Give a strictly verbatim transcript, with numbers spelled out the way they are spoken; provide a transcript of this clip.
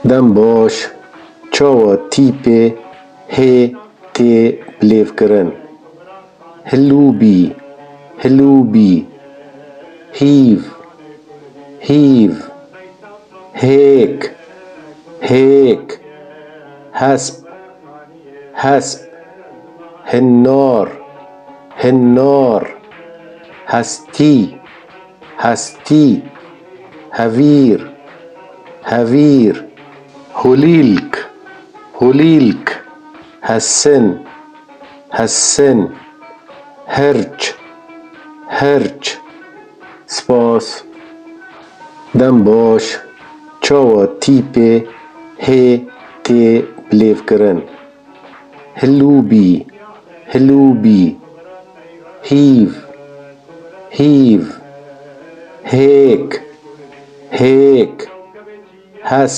Dem baş. Çawa tîpê hê tê bilêvkirin? Hilûbî, hilûbî. Hîv, hîv. Hêk, hêk. Hesp, hesp. Hinnar, hinnar. Hestî, hestî. Hevîr, hevîr. Hulîlk, hulîlk. Hesin, hesin. Hirç, hirç. Spas. Dem baş. Çawa tîpê hê tê bilêvkirin? Hilûbî, hilûbî. Hîv, hîv. Hêk, hêk. Hesp,